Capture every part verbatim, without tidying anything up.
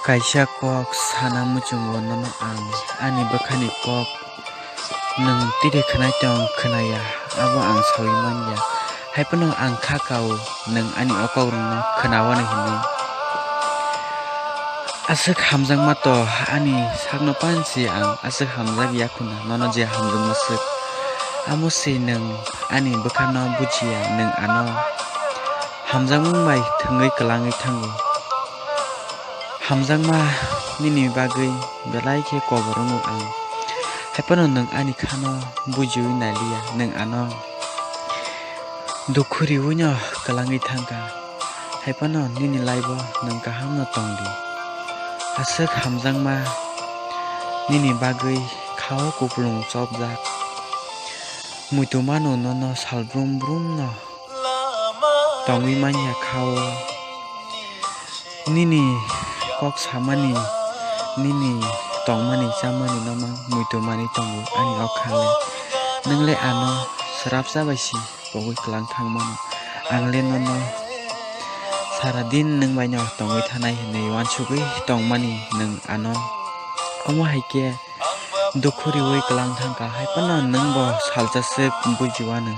Kaisa kok sana muchungo nono ang ani bwkhani kok nwng tiri khwnai tong khwnaya, abo ang saui manya. Haiphano ang kha kao nwng ani o kokrokno khwnawano hinwi. Aswk hamjakma to ani sakno pansi ang aswk hamjak ya khuna nono je hamjakma swk. Amo se nwng ani bwkhano bujiya nwng ano hamjakmung bai thwngwi kwlangwi thango. Hamjakma nini bagwi belai khe kobor wngo ang. Haiphano nwng ani khano bujiwi nailiya, nwng ano dukhu riwino kwlangwi thangkha. Haiphano nini laibo nwng kahamno tongdi. Aswk hamjakma nini bagwi khao kupulung chopjak. Muitu mano nono sal brum brumno tongwi manya khao. Nini kok samani, nini tongmani chamani no mang muitu mani tongo ani o khale. Nwng le ano swrapsa bai si pogwi kwlang thang mano. Ang le nono sara din nwng bai no tongwi thanai hinwi uansugwi tongmani nwng ano. Omo hai khe dukhu riwi kwlang thangkha, haiphano nwng bo salsa swk bujiwano.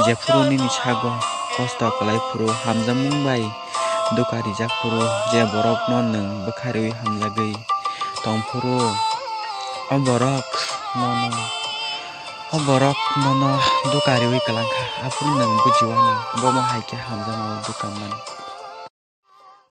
Jephuru nini sago kosto kwlai phuru, hamjakmung bai dukha rijak phuru, je borokno nwng bwkha riwi hamjagwi tong phuru, o borok nono, o borok nono dukha riwi kwlang kha, aphuru nwng bujiwano, bomo hai khe hamjakmao dukha mano.